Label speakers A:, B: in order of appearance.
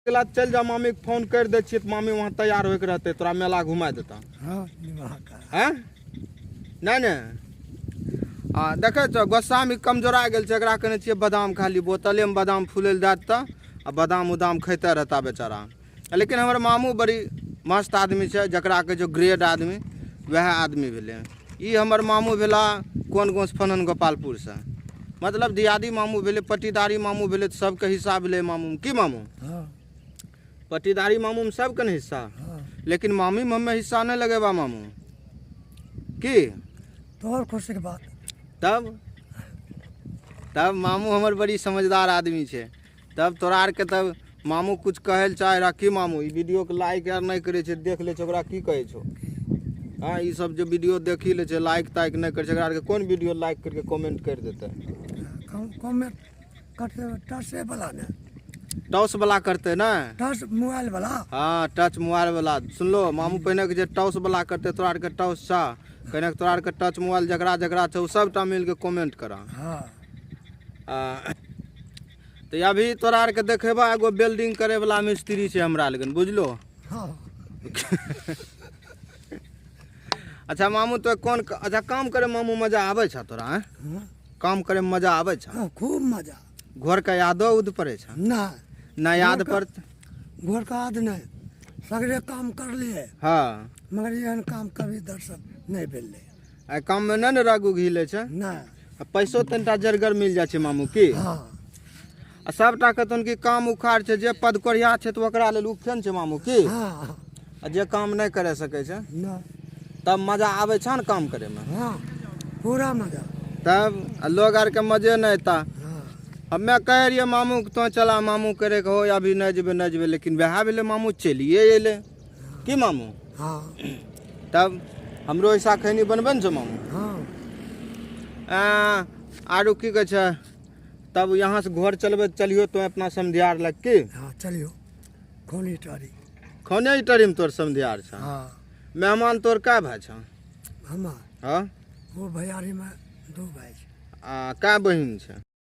A: गेला चलि जा, मामीके फोन करि दै छियै तऽ मामी वहाँ तैयार होइके रहतै, तोरा मेला घुमा देता।
B: हाँ, निमाह कर।
A: आँय? नहि नहि, आ देखै छौ गोस्सामे कमजोरा गेल छै। एकरा कहने छियै बादाम खाली बोतलेमे बादाम फूलै लए दए देतऽ आ बादाम उदाम खैते रहता बेचारा। लेकिन हमर मामू बड़ी मस्त आदमी छै, जकरा कहै छै ग्रेड आदमी, वएह आदमी भेलै ई हमर मामू भेला। कोन गाँवसँ? फनन गोपालपुरसँ। मतलब दियादी मामू भेलै, पटीदारी मामू भेलै, तऽ सबके हिस्सा भेलै मामूमे। की मामू?
B: हाँ।
A: पटीदारी मामूमे सबके ने हिस्सा।
B: हाँ।
A: लेकिन मामीमे हमे हिस्सा नहि लगेबा मामू की?
B: तोहर खुशीके बात।
A: तब तब मामू हमर बड़ी समझदार आदमी छै। तब तोरा आरके तब मामू कुछ कहै लए चाहे रहा की मामू? ई वीडियोके लाइक आर नहि करै छै, देख लै छै, ओकरा की कहै छौ? हँ, ई सब जे वीडियो देखी लै छै, लाइक ताइक नहि करै छै, एकरा आरके कोन वीडियो लाइक करके कमेंट करि देतै?
B: कमेंट करते टचे वाला ने।
A: टॉस वाला करतै ने।
B: टच मोबाइल वाला।
A: हाँ, टच मोबाइल वाला। सुनलो मामू, पहिने के जे टॉस वाला करतै, तोरा आरके टॉस छा पहिने तोरा आरके टच मोबाइल जकरा जकरा छौ, सबटा मिलके कमेंट करा।
B: हाँ।
A: तऽ अभी तोरा आरके देखेबा, एगो वेल्डिंग करे वाला मिस्त्री छै हमरा लगन, बुझलो?
B: हाँ।
A: अच्छा मामू, तो कोन अच्छा काम करे मामू मजा आबै छ तोरा? आँय?
B: हाँ।
A: काम करे में मजा आबै छ?
B: हाँ, खूब मजा।
A: घर के यादो उद पड़ै छ?
B: नहीं।
A: ना याद पड़त?
B: घर का याद नहीं, सगरे काम कर लिए।
A: हाँ।
B: मगर एहन काम कभी दर्शन नहीं भेलै।
A: आ काम में नहि ने रग उघी लै छै?
B: नहीं।
A: आ पैसो तनिटा जरगर मिल जाइ छै मामू की?
B: हाँ।
A: आ सबटा के तहन की काम उखाड़ छै, जे पदकोरिया छै तऽ ओकरा लेल उखे ने छै मामू की?
B: हाँ।
A: आ जे काम नहि करे सकै छै?
B: नहीं।
A: तब मजा आबै छ ने काम करे में?
B: हाँ, पूरा मजा।
A: तब आ लोग आरके मजे नहि एता।
B: हाँ।
A: हमे कहै रहियै मामू के तो चला मामू, करे के हो अभी नहि जेबै नहि जेबै, लेकिन वएह भेलै मामू चलिए अयलै की मामू?
B: हाँ।
A: तब हमरो ऐसा खैनी बनबै ने छौ मामू?
B: हाँ।
A: आरो की कहै छै, तब यहाँ से घर चलबै, चलियो तो अपना समधियार लग की?
B: हाँ, चलियो खोनी टारी।
A: खौने टरीमे तोर समधियार छ?
B: हाँ।
A: मेहमान तोर का भाई छ?
B: हमार?
A: हाँ।
B: वो भैयारी में दो भाई छै।
A: आ का बहिन छै?